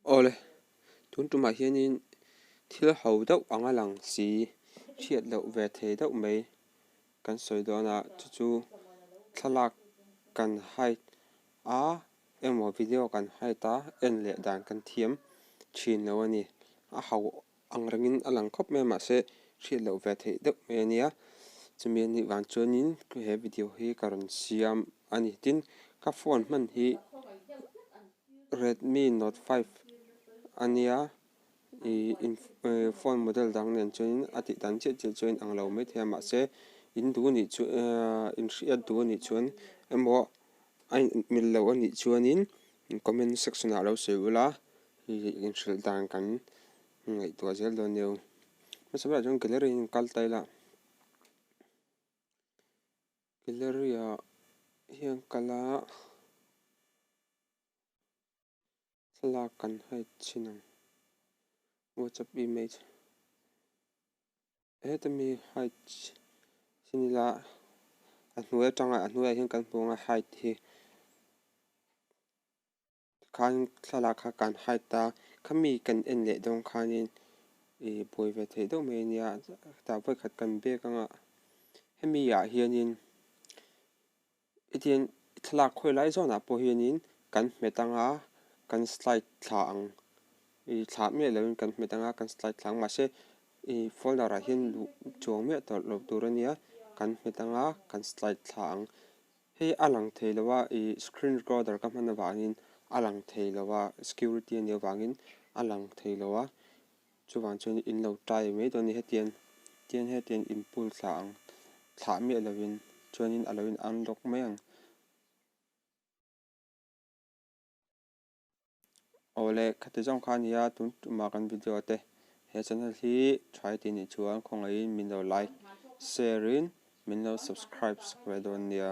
Awle, tun tumah hianin thil ho deuh anga lang si hriat loh ve thei deuh mai kan sawi dawn a, chu chu thlalak kan hide a emaw video kan hide a en leh dan kan thiam thin lo a ni. A ho ang rengin a lang khawp mai a mahse hriat loh ve theih deuh mai a nia. Chumi a nih vang chuanin he video hi ka rawn siam a ni. Tin, ka phone hman hi Redmi Note 5 a nia ih phone model dang nen chuanin a tih dan chiah chiah chuan ang lo maithei a mahse in duh anih chu in hriat duh anih chuan emaw a inmil loh anih chuanin comment section ah lo sawi ula ih inhrilh dan kan ngaihtuah zel dawn nia hmasa berah chuan gallery in kal ta ila gallery ah hian kal a. Thlalak kan hide chhin ang WhatsApp image heta mi hide chhin ila a hnuai atanga a hnuaiah hian kan hmu ang a hide hi tikhan thlalak kha kan hide ta khami kan en leh dawn khanin ih buai ve theih deuh mai ania tah vawikhat kan bag anga hemi ah hianin. Hetiang thlalak khawi lai zawnah pawh hianin kan hmet anga kan slide thla ang ih thlah miah loin kan hmet anga kan slide thla ang mahse ih folder ah hian luh chuang miah tawh loh tur a nia kan hmet anga kan slide thla ang hei a lang thei lo a ih screen recorder ka hman avangin a lang thei lo a security a nih avangin a lang thei lo a. Chuvang chuan in lo try mai dawn a ni hetiang tian hetiang in pool thlah ang thlah miah lovin chuanin a lo in unlock mai ang. Awle khati zawng kha a nia tun tumah kan video te he channel hi try tih nih chuan khawngaihin min lo like share in min lo subscribe sak ve dawn nia.